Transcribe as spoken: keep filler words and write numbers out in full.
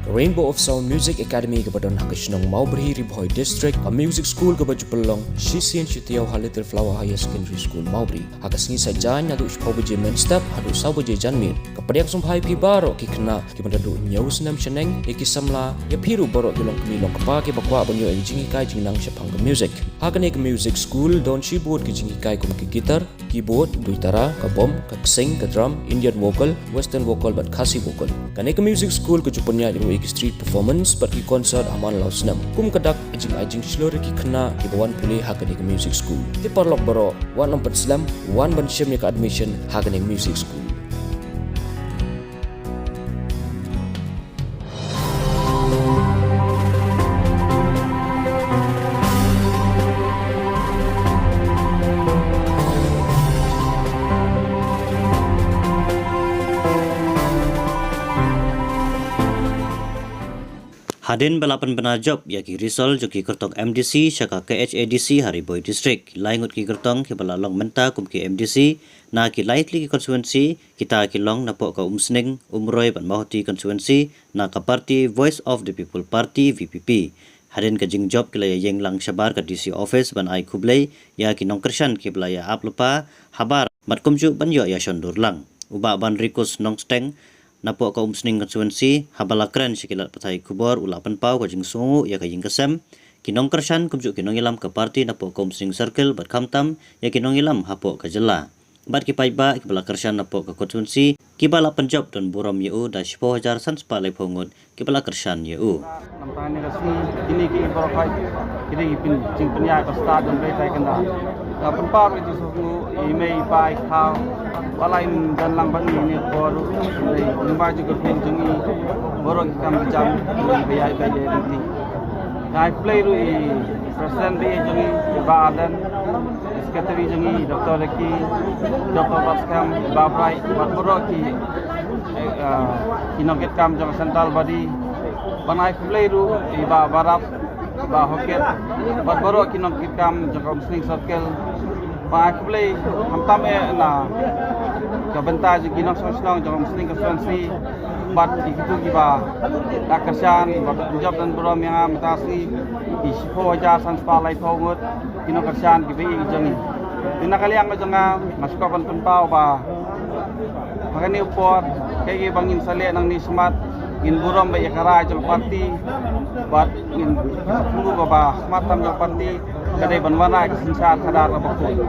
Rainbow of Sound Music Academy kaba don ha ka shnong Mawbri, Ri Bhoi District, ka music school kaba ju pynlong shisien shi taïew ha Little Flower Higher Secondary School, Mawbri. Ha ka sngi Saitjaiñ naduh shiphew baje mynstep haduh saw baje janmiet. Ka pdiang sngewbha ïa phi baroh ki khynnah kiba naduh hynñiew snem shaneng, ïa ki samla, ïa phi ruh baroh ki longkmie longkpa kiba kwah ban ïoh ïa ka jinghikai jingnang shaphang ka music. Ha kane ka music school don shibun ki jinghikai kum ki guitar, keyboard, duitara, ka bom, ka ksing, ka drum, Indian vocal, western vocal bad Khasi vocal. Kane ka music school ka ju pynïaid ruh ïa ki street performance bad ki concert ha man la u snem. Kum ka dak, ka jingai jingshlur ïa ki khynnah kiba wan pule ha kane ka music school. Te paralok baroh, wat nym pynslem, wan ban shim ïa ka admission ha kane ka music school. Hadien ba la pynbna jop ïa ki result jong ki kyrtong M D C sha ka K H A D C ha Ri Bhoi District, ki lai ngut ki kyrtong kiba la long mynta kum ki M D C na ki lai tylli ki constituency, kita ki long napoh ka Umsning, Umroi bad Mawhati constituency, na ka party Voice of the People Party, V P P. Hadien ka jingjop ki la ïa ïeng lang shabar ka D C office ban ai khublei ïa ki nongkyrshan kiba la ïa ap lypa habar bad kumjuh ban ïoh ïa shon dur lang. U Bah Banrikus Nongsteng, napoh ka Umsning constituency, haba la kren sha ki lad pathai khubor, u la pynpaw ka jingsngewnguh ïa ka ïing ka sem ki nongkyrshan kumjuh ki nongïalam ka party napoh ka Umsning circle bad khamtam ïa ki nongïalam hapoh ka jylla. Bad ki paidbah kiba la kyrshan napoh ka constituency kiba la pynjop don burom ïa u da shiphew hajar san spah laiphew ngut kiba la kyrshan ïa u. Namar kane ka sngi, kine ki baroh, ki dei ki pyn, jingpynïaid ba stad jong Blei tai kynda. Nga pynpaw ruh ïa ka jingsngewnguh ïa i mei i pa i khaw ba la im jan lang bad ngi ha kane ka por ruh. Dei lyngba jong ka pyn jong i baroh ki kam ki jam ba ïaid ba ïaid lynti. Nga ai khublei ruh ïa i president ba ïeit jong i, i Bah Ardent, i secretary jong i, Doctor Ricky, Doctor Batskhem, i Bah Bright bad baroh ki, eh, ah, ki nongkitkam jong ka central body. Ban ai khublei ruh ïa i Bah Barap, i Bah Hokit bad baroh ki nongkitkam jong ka Umsning circle. Ban ai khublei khamtam eh na ka bynta jong ki nongshong shnong jong ka Umsning constituency bad ki kito kiba la kyrshan bad pynjop don burom ïa nga mynta ka sngi, ki shiphew hajar san spah laiphew ngut ki nongkyrshan kiba ïeit jong ngi. Te na ka liang ka jong nga, nga sngewkwah ban pynpaw ba ha kane ka por, kaei kaei ba ngin sa leh nangne shakhmat, ngin burom bad ïa ka rai jong ka party bad ngin sngewthuh ba ka khmat tam jong ka party ka dei ban wanrah ïa ka synshar khadar kaba khuid.